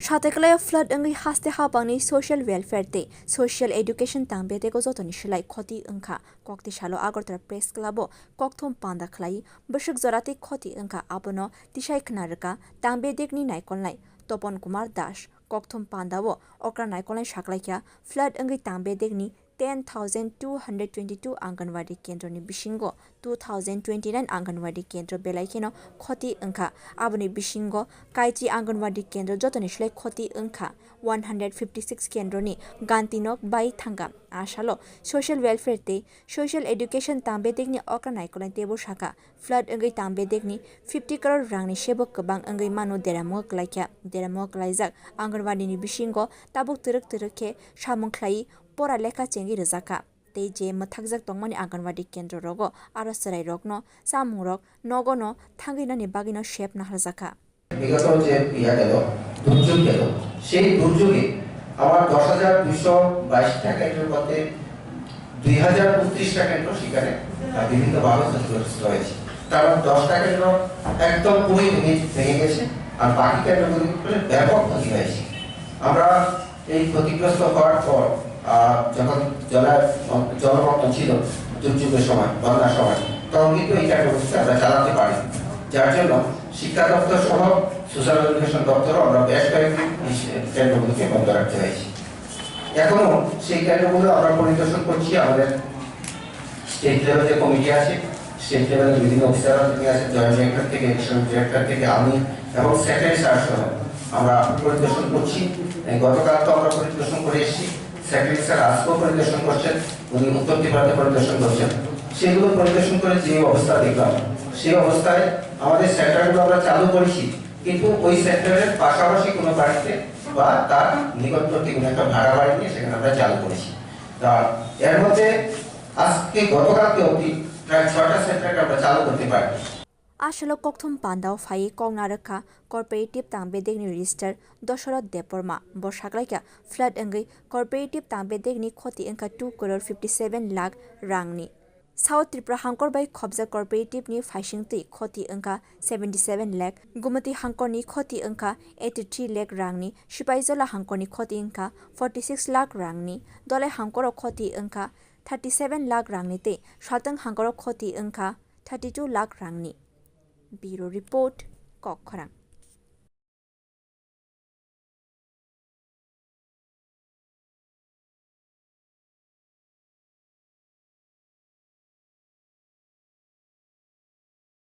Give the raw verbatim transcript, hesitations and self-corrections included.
Sateklai flood wngwi haste habangni social welfare tei social education tang bedego jotoni slai khoti wngkha. Kokti salo Agartala Press Club o kokthum panda khlai bwswk jora tei khoti wngkha abono tisai khna rwkha tang bedekni naikolnai Topon Kumar Das. Kokthum panda o okra naikolnai saklaikha flood wngwi tang bedekni ten thousand two hundred twenty-two Anganwadi kendroni bisingo two thousand twenty-nine Anganwadi kendro belai kheno khoti wngkha. Aboni bisingo Kaichi Anganwadi kendro jotoni slai khoti wngkha one hundred fifty-six kendroni ganti nok bai thangkha. A salo social welfare tei social education tang bedekni okra naikolnai teibo sakha. Flood wngwi tang bedekni fifty crore rangni sebo kwbang wngwi mano deramungo kwlaikha. Deramungo kwlaijak Anganwadini bisingo tabuk twrwk twrwk khe samung khlai pora lekha chengwi rwjakha. Tei je mwthakjak tongmani Anganwadi kendro rogo aro chwrai rokno chamungrok nogono thangwi nani bagwino sep naharjakha. বিগত যে ইয়া গেল, দুর্যোগ গেল, সেই দুর্যোগে আমার দশ হাজার দুইশো বাইশটা কেন্দ্রের মধ্যে দুই হাজার উনত্রিশটা কেন্দ্র সেখানে, আহ, বিভিন্নভাবে ক্ষতিগ্রস্ত হয়েছে। তার মধ্যে দশটা কেন্দ্র একদম পুরোই ভেঙে, ভেঙে গেছে, আর বাকি কেন্দ্রগুলি ব্যাপক ক্ষতি হয়েছে। আমরা এই ক্ষতিগ্রস্ত হওয়ার পর, আহ, যখন জলা-, জলমগ্ন ছিল দুর্যোগের সময়, বন্যার সময়, তখন কিন্তু এই কার্যক্রমটা আমরা চালাতে পারি, যার জন্য শিক্ষা দপ্তর সহ সোশ্যাল এডুকেশন দপ্তরও আমরা বেশ কয়েকটি কেন্দ্রগুলোকে বন্ধ রাখতে হয়েছে। এখনো সেই কেন্দ্রগুলো আমরা পরিদর্শন করছি। আমাদের স্টেট লেভেল যে কমিটি আছে, স্টেট লেভেলের বিভিন্ন অফিসার আছে, জয়েন্ট ডিরেক্টর থেকে, এডিশনাল ডিরেক্টর থেকে, আমি এবং সেক্রেটারি স্যার সহ আমরা পরিদর্শন করছি। এই গতকাল তো আমরা পরিদর্শন করে এসেছি, সেক্রেটারি স্যার আজকেও পরিদর্শন করছেন, উনি উত্তর ত্রিপুরাতে পরিদর্শন করছেন। সেগুলো পরিদর্শন করে যে অবস্থা দেখলাম, সেই অবস্থায় আমাদের সেন্টারগুলো আমরা চালু করেছি, কিন্তু ওই সেন্টারের পাশাপাশি কোনো বাড়িতে বা তার নিকটবর্তী কোনো একটা ভাড়া বাড়ি নিয়ে সেখানে আমরা চালু করেছি। তা এর মধ্যে আজকে গতকালকে অবধি প্রায় ছয়টা সেন্টারকে আমরা চালু করতে পারি। Asalo kokthum pandao phai kok narwkha cooperative tang bedekni register Dosoroth Debbarma. Bo saklaikha flood wngwi cooperative tang bedekni khoti wngkha two crore fifty seven lakh rangni. South Tripura hangkor bai khobjak cooperative ni phaising twi khoti wngkha seventy seven lakh, Gumati hangkor ni khoti wngkha eighty three lakh rangni, Sipaijola hangkor ni khoti wngkha forty six lakh rangni, Dolai hangkor o khoti wngkha thirty seven lakh rangni tei Saltang hangkor o khoti wngkha thirty two lakh rangni. Bureau Report, Kokkhorang.